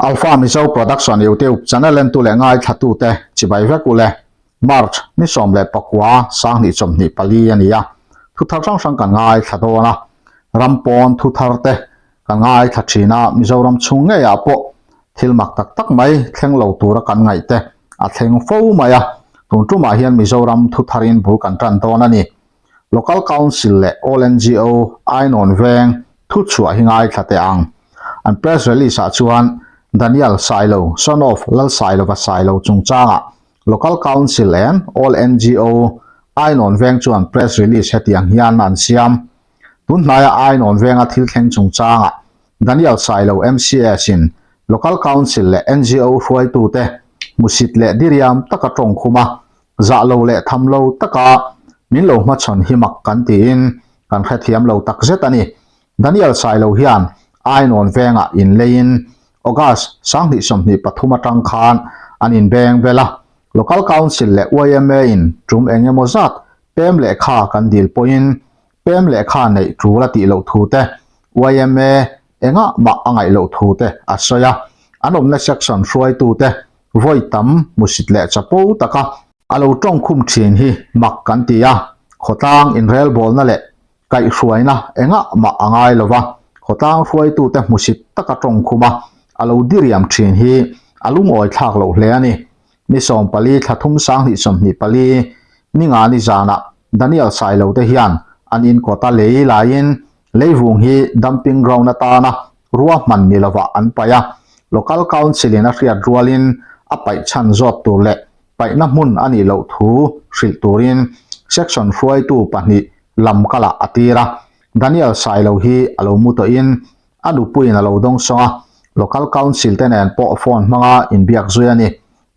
Alpha Mizo Production YouTube channel entu leh ngaithlatute chibai vek ule. March ni 19 2024 a ni a, thu thar hrang hrang kan ngaithla dawn a. Ram pawn thu thar te kan ngaithla thin a, Mizoram chhung ngeiah pawh thil mak tak tak mai thleng lo tura kan ngaih te a thleng fo mai a. Tun tumah hian Mizoram thu tharin bul kan tan dawn a ni. Local Council leh All NGO Ainawn Veng thu chhuah hi ngaithla teh ang. An press release ah chuan Daniel Sailo, son of Lalsailova Sailo chungchangah Local Council and All NGO Ainawn Veng chuan press release hetiang hian an siam. Tun hnaia Ainawn Venga thil thleng chungchangah Daniel Sailo MCS in Local Council leh NGO hruaitute hmusit leh diriam taka tawng khum a, Zah lo leh tham lo taka min lo hmachhawn hi mak kan tiin kan hrethiam lo tak zet a ni. Daniel Sailo hian Ainawn vengah inleiin August 2023 atang khan an inbeng bel a, Local Council leh yma in tum eng emaw zat pem lehkha kan dil pawhin pem lehkha neih tul a tih loh thu te, yma engah mah a ngaih loh thu te a sawi a, an awmna section hruaitute vawi tam hmusit leh chapo taka a lo tawngkhum thin hi mak kan ti a, khawtlang inrelbawlna leh kaihhruaina engah mah a ngai lo va, khawtlang hruaitute hmusit taka tawngkhum a a lo diriam thin hi a lungawi thlak loh hle a ni. Ni 14 thla thum 2024 ni nga ni zanah Daniel Sailo te hian an inkawta lei laiin Leivung hi dumping ground atana ruahman ni lovah an paih a, Local Council in a hriat rualin a paih chhan zawt tur leh paihna hmun a nih loh thu hrilh turin Section hruaitu pahnih lam kalah a tir a. Daniel Sailo hi a lo mu tawhin a nupuiin a lo dawngsawng a, Local Council te nen pawh phone hmanga inbiak zui a ni.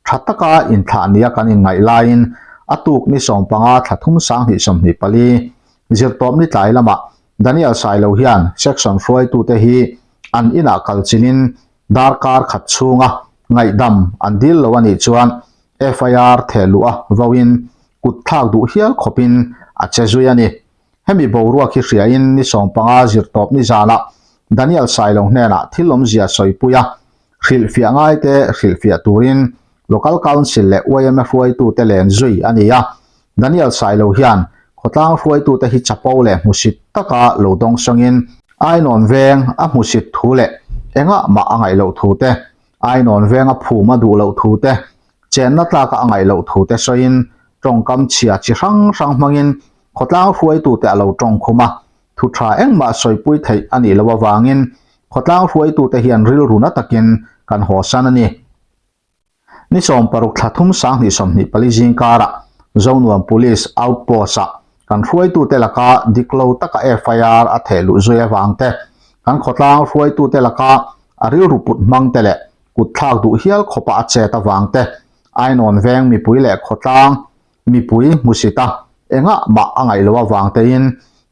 Tha taka inthlah nia kan inngaih laiin a tuk ni 15 thla thum 2024 zirtawp ni tlai lamah Daniel Sailo hian section hruaitute hi an inah kal chilin darkar khat chhunga ngaihdam an dil lo a nih chuan FIR theh luh a vauin kut thlak duh hial khawpin a che zui a ni. Hemi boruak hi hriain ni 15 zirtawp ni zanah Daniel Sailo hnenah thil awmzia sawipui a Hrilhfiah ngaite hrilhfiah turin Local Council leh yma hruaitute len zui a ni a. Daniel Sailo hian khawtlang hruaitute hi chapo leh hmusit taka lo dawng sawngin Ainawn veng a hmusit thu leh engah mah a ngaih loh thu te, Ainawn veng a phum a duh loh thu te, chenna tlaka a ngaih loh thu te sawiin tawngkam chhia chi hrang hrang hmangin khawtlang hruaitute a lo tawngkhum a. Thu tha engmah sawipui theih a nih loh avangin khawtlang hruaitute hian rilru na takin kan hawsan a ni. Ni 16 thla thum 2024 zingkarah Zonuam Police Outpost-ah kan hruaitute laka dik lo taka FIR a theh luh zui avang te, kan khawtlang hruaitute laka a rilru put hmang te leh kut thlak duh hial khawpa a chet avang te, Ainawn veng mipui leh khawtlang Mipui hmusit a, engah mah a ngaih loh avang tein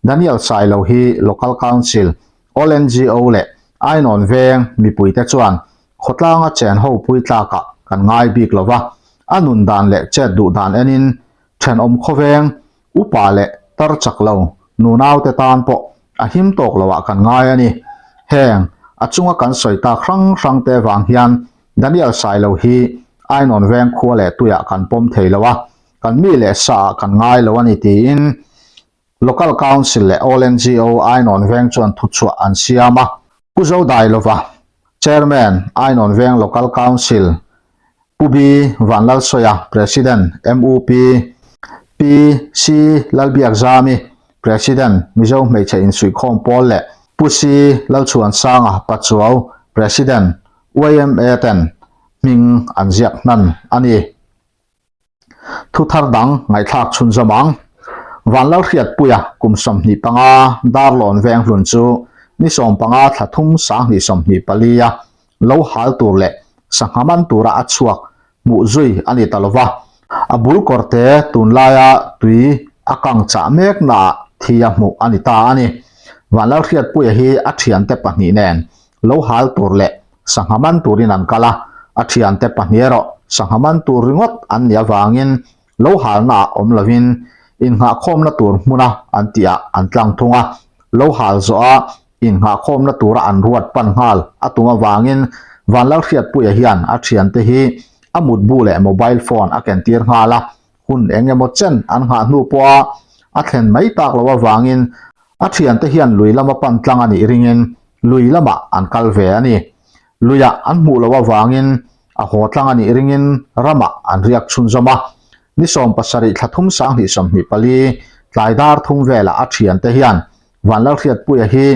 Daniel Sailo hi Local Council, All NGO leh Ainawn Veng mipuite chuan khawtlanga chen ho pui tlakah kan ngai bik lo va, a nun dan leh chet duh dan enin thenawm khawveng, upa leh tar chak lo nunaute tan pawh a him tawk loah kan ngai a ni. Heng a chunga kan sawi tak hrang hrangte vang hian Daniel Sailo hi Ainawn veng khua leh tuiah kan pawm thei lo a, kan mi leh saah kan ngai lo a ni tiin Local Council leh All NGO Ainawn veng chuan thuchhuah an siam a. Pu Zodailova, Chairman, Ainawn veng Local Council, Pu B. Vanlalsawia, President, MUP, Pi C. Lalbiakzami, President, Mizo Hmeichhe Insuihkhawm Pawl leh Pu C. Lalchhuansanga Pachuau, President, yma ten hming an ziak hnan a ni. Thu thar dang ngaihthlak chhunzawm ang. Vanlalhriatpuia kum 25 Darlawn Venghlun chu ni 15 thla thum 2024 a lo hal tur leh sangha man tura a chhuak hmuh zui a ni ta lova. A bul kawrte tunlaia tui a kang chah mek naah thi a hmuh a ni ta a ni. Vanlalhriatpuia hi a thiante pahnih nen lo hal tur leh sangha man turin an kal a, a thiante pahnih erawh sangha man tur ringawt an nih avangin lo halnaah awm lovin innghahkhawmna tur hmuna an tihah an tlang thung a, lo hal zawha innghahkhawmna tura an ruat pan nghal a tum avangin Vanlalhriatpuia hian a thiante hi a mutbu leh mobile phone a kentir nghal a, hun eng emaw chen an nghah hnu pawha a thlen mai tak loh avangin a thiante hian lui lama pan tlang a nih ringin lui lamah an kal ve a ni. Luiah an hmuh loh avangin a haw tlang a nih ringin ramah an riak chhunzawm a. Ni 17 thla thum 2024 tlai dar thum velah a thiante hian Vanlalhriatpuia hi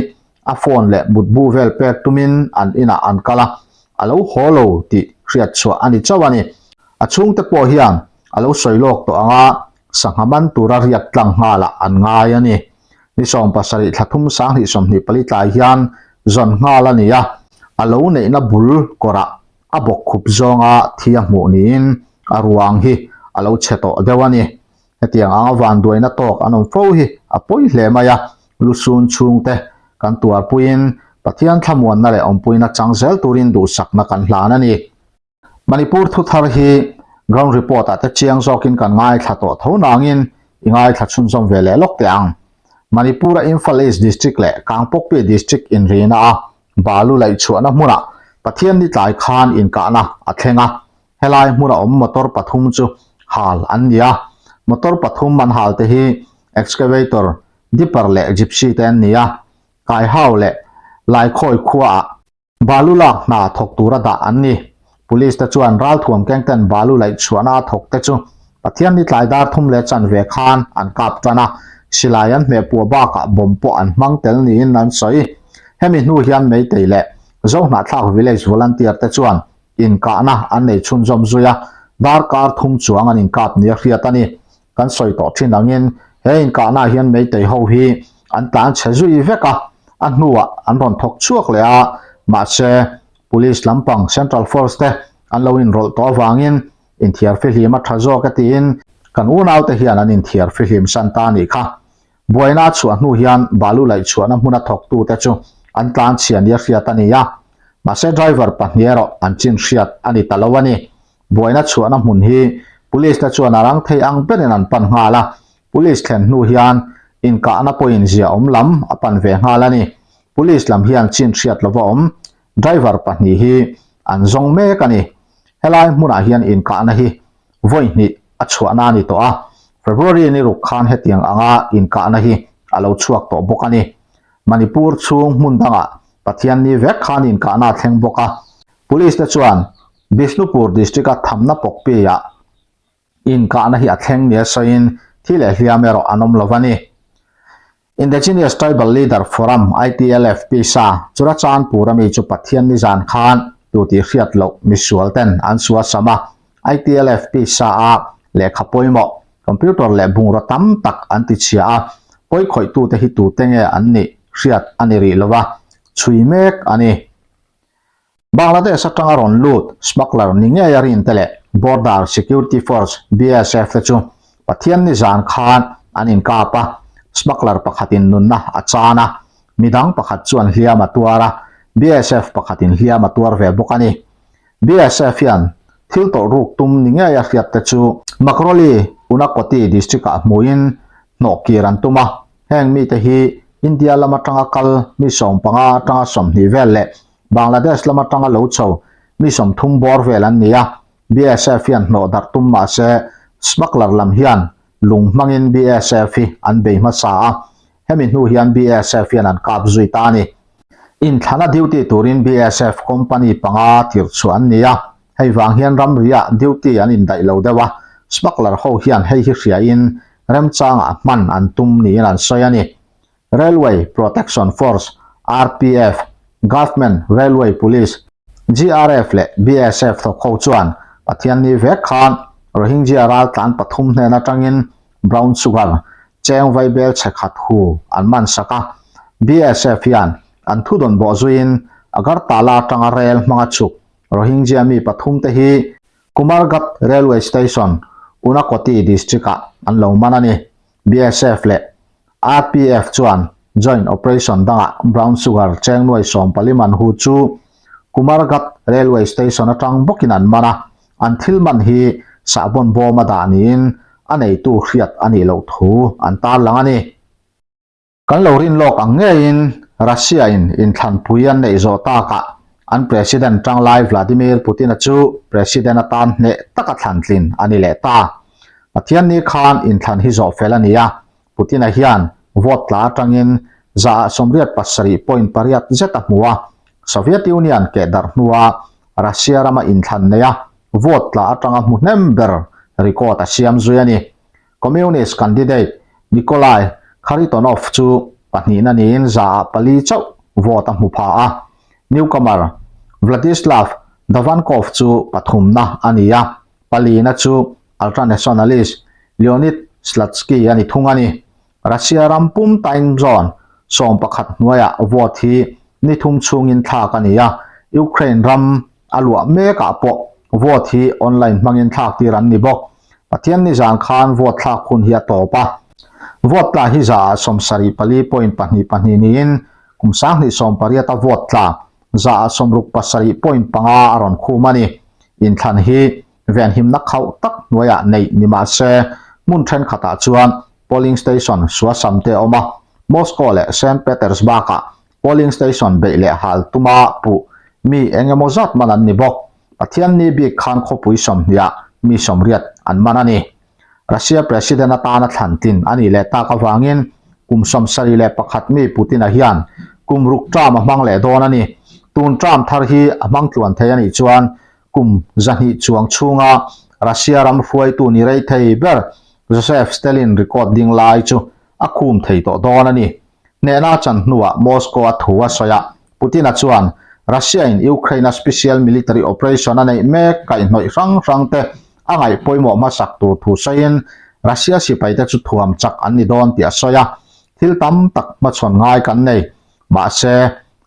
a phone leh mutbu vel pek tumin an inah an kal a, a lo haw lo tih hriat chhuah a ni chauh a ni. A chhungte pawh hian a lo sawi lawk tawh ang a, sangha man tura riak tlang nghalah an ngai a ni. Ni 17 thla thum 2024 tlai hian zawn nghal a ni a, a lo neihna bul kawrah a bawk khup zawnga thi a hmuh niin a ruang hi a lo chhe tawh deuh a ni. Hetiang anga vanduaina tawk an awm fo hi a pawi hle mai a, lusun chhungte kan tuarpuiin Pathian thlamuanna leh awmpuina chang zel turin duhsakna kan hlan a ni. Manipur thuthar hi ground report ah te chiang zawkin kan ngaithla tawh tho nangin i ngaithla chhunzawm ve leh lawk teh ang. Manipur a Imphal East District leh Kangpokpi District inrina a balu laihchhuahna hmunah Pathian ni tlai khan inkahna a thleng a, Helai hmuna awm motor pathum chu hal an ni a, motor pathum an hal te hi excavator, dipper leh gypsy te an ni a, Kaihau leh Laikhawi khuaah balu lak hna thawk tura dah an ni. Police te chuan ralthuam kengten balu laih chhuahna a thawk te chu Pathian ni tlai dar thum leh chanve khan an kap tan a, silai an hmeh puah bakah bomb pawh an hmang tel niin an sawi. Hemi hnu hian Meitei leh Zohnahthlak Village Volunteer te chuan Inkahna an nei chhunzawm zui a, darkar thum chuang an inkap nia hriat a ni. Kan sawi tawh thin angin he inkahnaah hian Meitei ho hi an tlan chhe zui vek a, a hnuah an rawn thawk chhuak leh a, mahse Police lampang Central Force te an lo inrawlh tawh avangin inthiar fihlim a tha zawk e tiin kan unaute hian an inthiar fihlim san ta a nih kha. Buaina a chhuah hnu hian balu laih chhuahna hmuna thawktute chu an tlan chhia nia hriat a ni a, mahse driver pahnih erawh an chin hriat a ni ta lo a ni. Buaina chhuahna hmun hi Police te chuan a rang thei ang berin an pan nghal a, Police thlen hnu hian inkahna pawhin zia awm lam a pan ve nghal a ni. Police lam hian chin hriat lova awm driver pahnih hi an zawng mek a ni. Helai hmunah hian inkahna hi vawi hnih a chhuahna a ni tawh a, February ni ruk khan hetiang anga inkahna hi a lo chhuak tawh bawk a ni. Manipur chhung hmun dangah Pathian ni vek khan inkahna a thleng bawk a, Police te chuan Bishnupur district-a thamna pawkpiah inkahna hi a thleng nia sawiin thi leh hliam erawh an awm lo a ni. Indigenous Tribal Leader Forum, ITLF, Pisa, Churachandpur ami chu Pathian nizan khan tu tih hriat loh misual ten an suasam a. ITLF Pisa a lehkha pawimawh, computer leh bungraw tam tak an ti chhia a, pawikhawih tute hi tute nge an nih hriat a ni rih lo a, chhui mek a ni. Bangladesh atanga rawn lut smuggler ni ngei a rinte leh Border Security Force, BSF, te chu Pathian nizan khan an inkap a, smuggler pakhatin nunna a chan a, midang pakhat chuan hliam a tuar a, BSF pakhatin hliam a tuar ve bawk a ni. BSF hian thil tawlh ruk tum ni ngei a hriat te chu Makroli, Unakoti district-ah hmuin hnawhkir an tum a, heng mite hi India lam atanga kal mi 15 atanga 20 vel leh Bangladesh lam atanga lo chho mi 30 bawr vel an ni a, BSF hian hnawh darh tum mah se smuggler lam hian lung hmangin BSF hi an bei hmasa a, hemi hnu hian BSF hian an kap zui ta a ni. Inthlana duty turin BSF company panga tirh chhuah an ni a, hei vang hian ramriah duty an indaih lo deuh a, smuggler ho hian hei hi hriain remchangah hman an tum niin an sawi a ni. Railway Protection Force, RPF, Government Railway Police, GRF leh BSF thawk ho chuan Pathianni vek khan Rohingya raltlan pathum hnen atangin brown sugar, cheng vaibel chhe khat hu an man sak a. BSF hian an thudawn bawh zuiin Agartala atanga rel hmanga chhuk Rohingya mi pathum te hi Kumarghat Railway Station, Unakoti District-ah an lo man a ni. BSF leh RPF chuan joint operation dangah brown sugar cheng nuai 14 man hu chu Kumarghat Railway Station atang bawkin an man a, an thil man hi sahbawn bawm a dah niin a neitu hriat a nih loh thu an tarlang a ni. Kan lo rin lawk ang ngeiin Russia in inthlanpui an neih zawh takah. An President tanglai Vladimir Putin-a chu President atan hneh taka thlan tlin a ni leh ta. Pathianni khan inthlan hi zawh fel a ni a, Putin-a hian vote tla atangin 87.8% zet a hmu a, Soviet Union kehdarh hnua Russia rama inthlan neia vote tla atanga hmu hnem ber record a siam zui a ni. Communist candidate Nikolai Kharitonov chu pahnihna niin 4% chauh vote a hmu pha a, newcomer Vladislav Davankov chu pathumna a ni a, palina chu ultranationalist Leonid Slutsky a ni thung a ni. Russia ram pum time zone 11 hnuaiah vote hi ni thum chhungin thlak a ni a, Ukraine ram a luah mekah pawh vote hi online hmangin thlak tir an ni bawk. Pathian nizan khan vote thlak hun hi a tawp a. Vote tla hi 74.22% niin kum 2018 a vote tla 67.5% a rawn khum a ni. Inthlan hi venhimna khauh tak hnuaiah neih ni mah se hmun thenkhatah chuan polling station suasam te a awm a. Moscow leh Saint Petersburg-ah Polling station beih leh hal tuma puh mi eng emaw zat man an ni bawk. Pathianni bik khan khawpui 20 ah mi 80 an man a ni. Russia President atana thlan tlin a nih leh tak avangin kum 71 mi Putin-a hian kum ruk term a hmang leh dawn a ni. Tun term thar hi a hmang tluan thei a nih chuan kum 200 chuang chhunga Russia ram hruaitu ni rei thei ber Joseph Stalin record ding lai chu a khum thei tawh dawn a ni. Hnehna chan hnuah Moscow a thu a sawi a, Putin-a chuan Russia-in Ukraine-a special military operation a neih mek kaihhnawih hrang hrang te a ngaih pawimawh hmasak tur thu sawiin Russia sipaite chu thuam chak an ni dawn tih a sawi a, thil tam tak hmachhawn ngai kan nei. Mahse,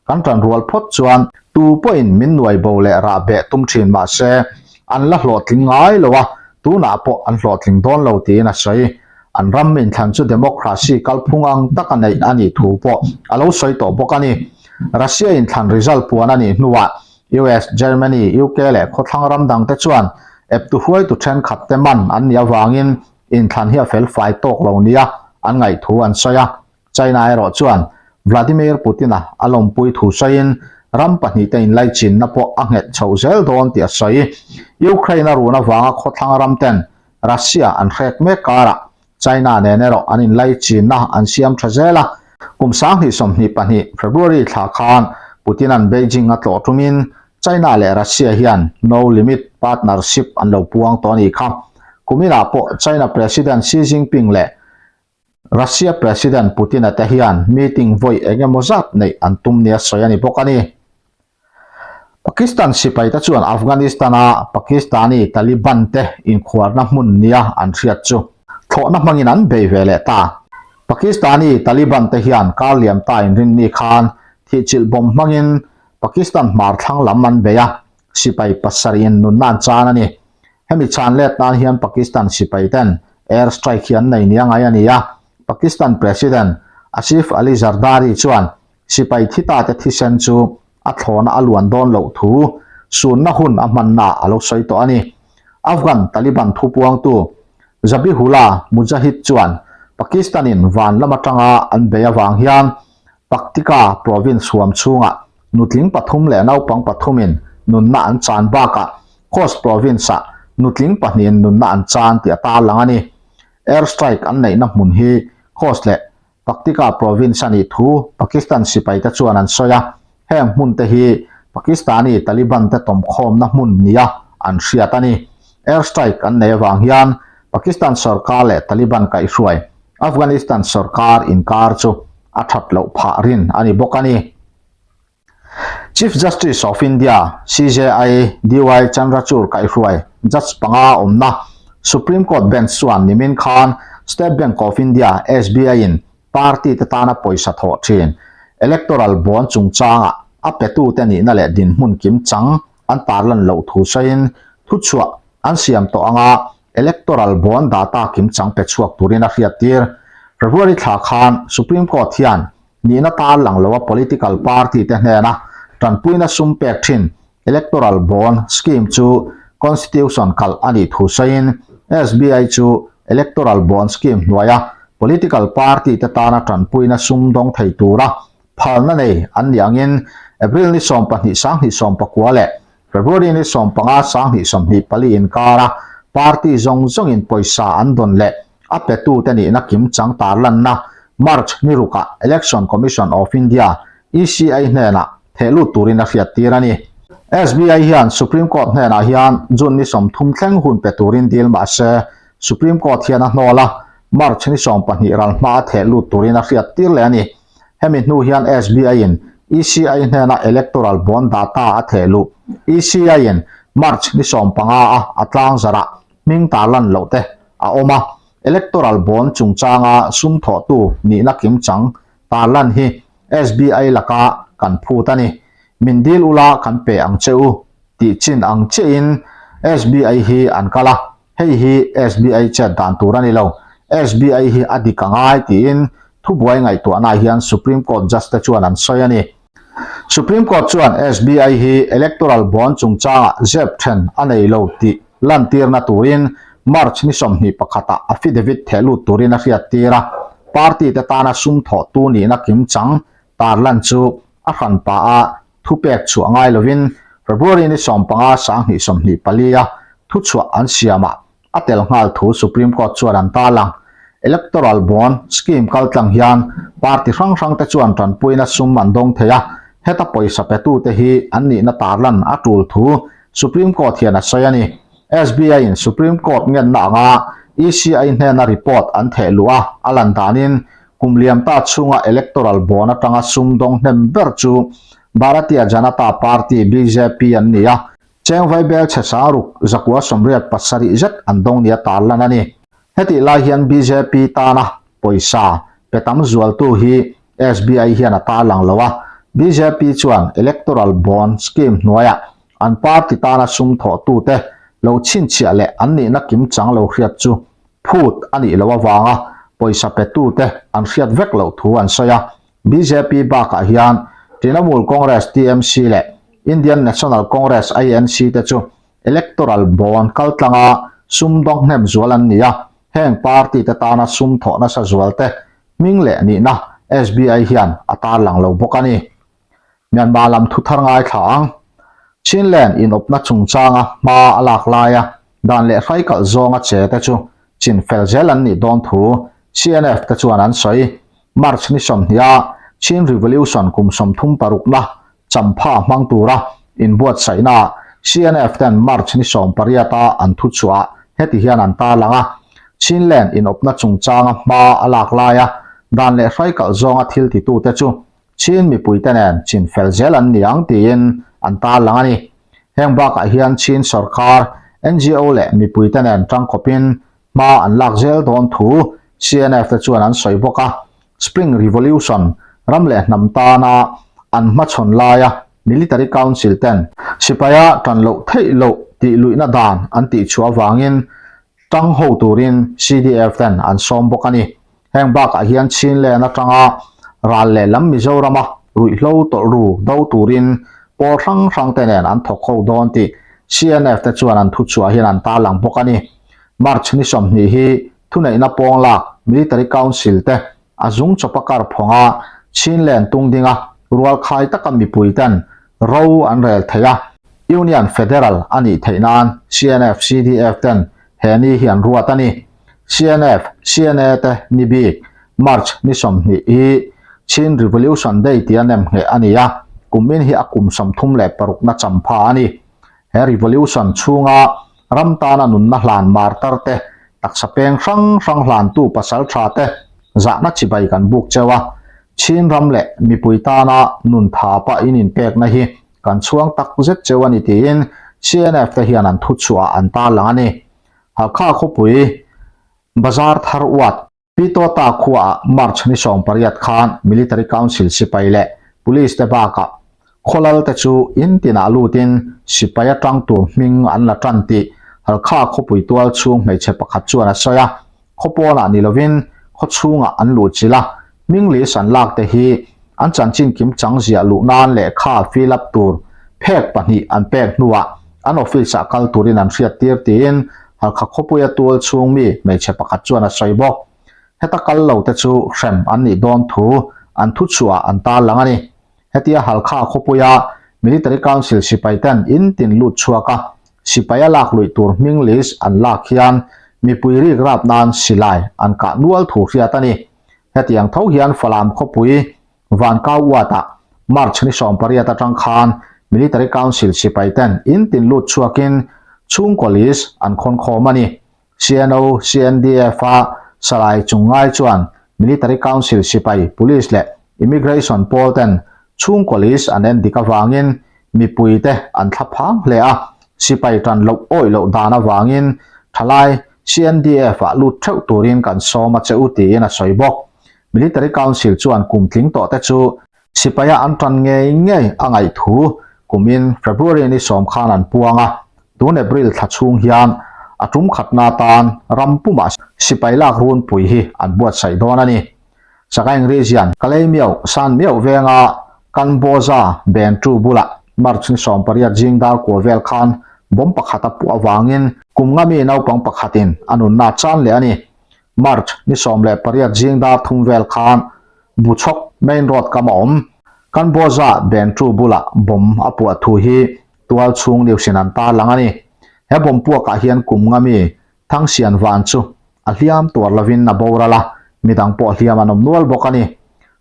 Kan tan rual phawt chuan tu pawhin min nuai bo leh rah beh tum thin mah se an la hlawhtling ngai lo a, tunah pawh an hlawhtling dawn lo tiin a sawi. An ram inthlan chu democracy kalphung ang taka neih a nih thu pawh a lo sawi tawh bawk a ni. Russia inthlan result puan a nih hnuah US, Germany, UK leh khawthlang ram dangte chuan eptu hruaitu thenkhatte man an nih avangin inthlan hi a felfai tawk lo nia an ngaih thu an sawi a. China erawh chuan Vladimir Putin-a a lawmpui thu sawiin ram pahnihte inlaichinna pawh a nghet chhoh zel dawn tih a sawi. Ukraine a run avanga khawthlang ramten Russia an hrek mek karah China nen erawh an inlaichinna an siam tha zel a. Kum 2022 February thla khan Putin-a'n Beijing a tlawh tumin China leh Russia hian no limit partnership an lo puang tawh a nih kha. Kuminah pawh China President Xi Jinping leh Russia President Putin-a te hian meeting vawi eng emaw zat neih an tum nia sawi a ni bawk a ni. Pakistan sipaite chuan Afghanistan-a Pakistani Taliban te inkhuarna hmun nia an hriat chu thlawhna hmangin an bei ve leh ta. Pakistani Taliban te hian kar liam ta inrinni khan thihchilh bomb hmangin Pakistan hmar thlang lam an bei a, sipai pasarih-in nunna an chan a ni. Hemi chhan let nan hian Pakistan sipai ten air strike hi an nei nia ngai a ni a, Pakistan President Asif Ali Zardari chuan sipai thi ta te thisen chu a thlawna a luan dawn loh thu sunna hun a hmanna a lo sawi tawh a ni. Afghan Taliban thupuangtu Zabihullah Mujahid chuan Pakistan-in van lam atanga an bei avang hian Paktika province huam chhungah nutling pathum leh naupang pathumin nunna an chan bakah Khost province-ah nutling pahnihin nunna an chan tih a tarlang a ni. Air strike an neihna hmun hi Khost leh Paktika province a nih thu Pakistan sipaite chuan an sawi a, heng hmunte hi Pakistani Taliban-te tawmkhawmna hmun nia an hriat a ni. Air strike an nei avang hian Pakistan sorkar leh Taliban kaihhruai Afghanistan sorkar inkar chu a that loh phah rin a ni bawk a ni. Chief Justice of India, CJI, DY Chandrachud kaihhruai judge panga awmna Supreme Court bench chuan nimin khan State Bank of India, SBI, in party te tana pawisa thawh thin electoral bond chungchangah a petute nihna leh dinhmun kimchang an tarlan loh thu sawiin thuchhuah an siam tawh anga electoral bond data kimchang pe chhuak turin a hriattir. February thla khan Supreme Court hian nihna tarlang loa political party te hnena tanpuina sum pek thin electoral bond scheme chu constitution kalh a nih thu sawiin SBI chu electoral bond scheme hnuaia political party te tana tanpuina sum dawng thei tura phalna nei an nih angin April ni 12 2019 leh February ni 15 2024 inkara party zawng zawngin pawisa an dawn leh a petute nihna kimchang tarlanna March ni rukah Election Commission of India, ECI, hnenah thehlut turin a hriattir a ni. SBI hian Supreme Court hnenah hian June ni 30 thleng hun pe turin dil mah se Supreme Court hian a hnawl a, March ni 12 ral hmaa thehlut turin a hriattir leh a ni. Hemi hnu hian SBI-in ECI hnena electoral bond data a thehluh. ECI-in March ni 15 a a tlangzarah hming tarlan loh te a awm a, electoral bond chungchanga sum thawhtu nihna kimchang tarlan hi SBI laka kan phut a ni. Min dil ula kan pe ang che u tih chin ang chiahin SBI hi an kal a, hei hi SBI chet dan tur a ni lo. SBI hi a dik a ngai tiin thubuai ngaihtuahnaah hian Supreme Court judge te chuan an sawi a ni. Supreme Court chuan SBI hi electoral bond chungchangah zep then a nei lo tih lantirna turin March ni 21 ah affidavit theh lut turin a hriattir a, party te tana sum thawhtu nihna kimchang tarlan chu a hranpa a thupek chhuah ngai lovin February ni 15 2024 a thuchhuah an siamah a tel nghal thu Supreme Court chuan an tarlang. Electoral Bond Scheme kaltlang hian party hrang hrang te chuan tanpuina sum an dawng thei a, heta pawisa petute hi an nihna tarlan a tul thu Supreme Court hian a sawi a ni. SBI in Supreme Court ngenna anga ECI hnena report an theh luh a, a lan danin kum liam ta chhunga electoral bond atanga sum dawng hnem ber chu Bharatiya Janata Party, bjp, an ni a, Cheng Vaibel chhe sangruk 187 zet an dawng nia tarlan a ni. Hetih lai hian bjp tana pawisa pe tam zualtu hi SBI hian a tarlang lo a, bjp chuan electoral bond scheme hnuaiah an party tana sum thawhtute lo chhinchhiah leh an nihna kimchang lo hriat chu phut a nih loh avanga pawisa petute an hriat vek loh thu an sawi a. Bjp bakah hian Trinamool Congress, TMC, leh Indian National Congress, INC, te chu electoral bond kaltlanga sumdawng hnem zual an ni a, heng party te tana sum thawh nasa zual te hming leh nihna SBI hian a tarlang lo bawk a ni. Myanmar lam thu thar ngaithla ang. Chinland inawpna chungchanga hma a lak laia dan leh hrai kalh zawnga che te chu chin fel zel an nih dawn thu CNF te chuan an sawi. March ni 20 a Chin Revolution kum 36 na champha hmang tura inbuatsaihnaah CNF ten March ni 18 a an thuchhuah heti hian an tarlang a, Chinland inawpna chungchanga hma a lak laia dan leh hrai kalh zawnga thil titute chu Chin mipuite nen chin fel zel an ni ang tiin an tarlang a ni. Heng bakah hian Chin sorkar, NGO leh mipuite nen tangkawpin hma an lak zel dawn thu CNF te chuan an sawi bawk a. Spring Revolution ram leh hnam tana an hmachhawn laia Military Council ten sipaia tan loh theih loh tih luihna dan an tihchhuah avangin tang ho turin CDF ten an sawm bawk a ni. Heng bakah hian Chinland atanga ral leh lam Mizorama ruihhlo tawlh ru do turin pawl hrang hrang te nen an thawk ho dawn tih CNF te chuan an thuchhuah hian an tarlang bawk a ni. March ni 20 hi thuneihna pawng lak Military Council te a zung chawpa kar phawnga Chinland tung dinga rualkhai taka mipui ten ro an rel thei a, Union Federal a nih theih nan CNF, CDF ten he ni hi an ruat a ni. CNF, CNA te ni bik March ni 20 hi Chin Revolution Day tia nemngheh a ni a, kumin hi a kum 36 na champha a ni. He revolution chhunga ram tana nunna hlan martar te, taksa peng hrang hrang hlantu pasal tha te zahna chibai kan buk cheu a, Chin ram leh mipui tana nun tha pah in inpekna hi kan chhuang tak zet cheu a ni tiin CNF te hian an thuchhuah an tarlang a ni. Halkha khawpui Bazar thar uat Pitota khuaah March ni 18 khan Military Council sipai leh Police te bakah khawlal te chu in tinah lutin sipai atang tur hming an la tan tih Halkha khawpui tual chhung hmeichhe pakhat chuan a sawi a. Khawpawnah ni lovin khaw chhungah an luh chilh a, hming list an lak te hi an chanchin kim chang ziah luh nan lehkha fill up tur phek pahnih an pek hnuah an office ah kal turin an hriat tir tiin Halkha khawpuia tual chhung mi hmeichhe pakhat chuan a sawi bawk. Heta kal lo te chu hrem an nih dawn thu an thuchhuah an tarlang a ni. Hetia Halkha khawpuia Military Council sipai ten in tin lut chhuak a, sipai a lak luih tur hming list an lak hian mipui rik rap nan silai an kah nual thu hriat a ni. Hetiang tho hian Falam khawpui Vankau Uatah March ni 18 atang khan Military Council sipai ten in tin lut chhuakin chhungkaw list an khawn khawm a ni. CNO, CNDF a Salai chung ngai chuan Military Council sipai, Police leh Immigration pawl ten chhungkaw list an en dik avangin mipui te an thla phang hle a, sipai tan loh awih loh dan avangin thalai CNDF ah lut theuh turin kan sawm a che u tiin a sawi bawk. Military Council chuan kum tling tawh te chu sipaia an tan ngei ngei a ngaih thu kumin February ni sawm khan an puang a, tun April thla chhung hian a tum khatna atan ram pumah sipai lak runpui hi an buatsaih dawn a ni. Sagaing Region, Kalaymyo, Sanmyo venga Kanboza Bentu bulah March ni 18 zing dar kua vel khan bomb pakhat a puah avangin kum nga mi naupang pakhatin a nunna chan leh a ni. March ni 18 zing dar thum vel khan Buchhawk main road kam a awm. Kanboza Bentu bulah bomb a puah thu hi tual chhung news in an tarlang a ni. He bomb puakah hian kum nga mi Thangsian van chu a hliam tuar lovin a boral a, midang pawh hliam an awm nual bawk a ni.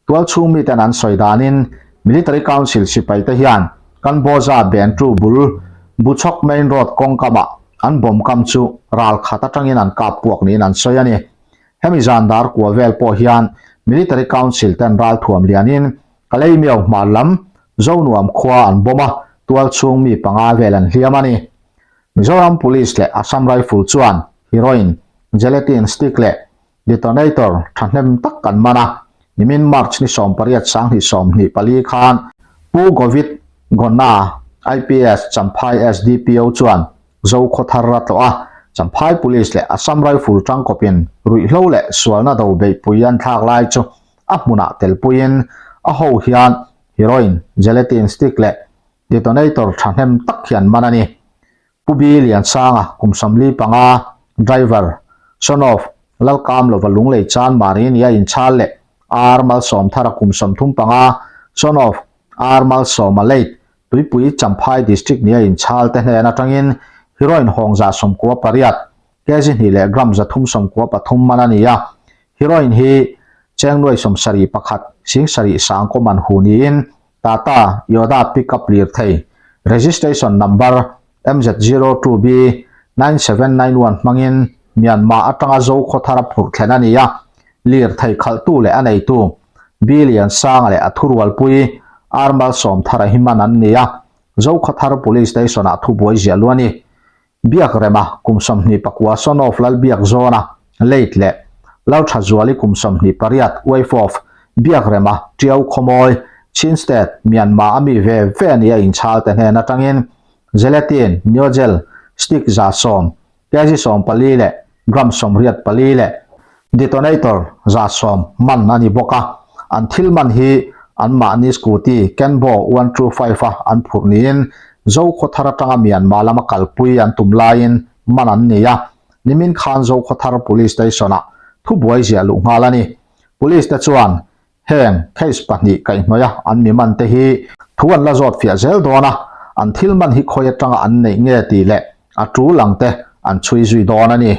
Tual chhung miten an sawi danin Military Council sipai te hian Kanboza Bentu bul Buchhawk main road kawng kamah an bomb kam chu ral khat atangin an kap puak niin an sawi a ni. Hemi zan dar kua vel pawh hian Military Council ten ral thuam lianin Kalaymyo hmar lam Zonuam khua an bomb a, tual chhung mi panga vel an hliam a ni. Mizoram Police leh Assam Rifle chuan heroin, gelatin stick leh detonator thahnem tak kan man a, nimin March ni 18 2024 khan Pu Govid Gona, IPS, Champhai SDPO chuan Zokhawthar a tlawh a, Champhai Police leh Assam Rifle tangkawpin ruihhlo leh sualna do beihpui an thlak lai chu a hmunah telpuiin a ho hian heroin, gelatin stick leh detonator thahnem tak hi an man a ni. Pu Bi Liansanga kum 45, driver, son of Lalkamlova Lunglei Chan Mari nia inchhal leh R Malsawmthara kum 35, son of R Malsawma late Tuipui Champhai District nia inchhal te hnen atangin heroin hawng 98, kg hnih leh gram 393 man a ni a. Heroin hi cheng nuai 71, sing sarih sang kaw man hu niin Tata Yoda pickup lirthei, registration number MZ02B 9791 hmangin Myanmar atanga Zokhawthar a phurh thlen a ni a, lirthei khalhtu leh a neitu B Liansanga leh a thurualpui R Malsawmthara hi man an ni a, Zokhawthar Police Station-ah thubuai ziah lu a ni. Biak Rema kum 29 son of Lalbiak Zawna late leh Lalthazuali kum 28 wife of Biak Rema Tiau Khawmawi, Chin State, Myanmar a mi ve ve a ni a inchhal te hnen atangin Gelatin, Neogel, stick 110, kg 14 leh gram 84 leh detonator 110 man a ni bawk a. An thil man hi anmahni scooty Kenbo 125 a an phurh niin Zokhawthar atanga Myanmar lama kalpui an tum laiin man an ni a. Nimin khan Zokhawthar Police Station-ah thubuai ziah luh nghal a ni. Police te chuan heng case pahnih kaihhnawih a an mi man te hi thu an la zawt fiah zel dawn a, an thil man hi khawi atanga an neih nge tih leh a tul ang te an chhui zui dawn a ni.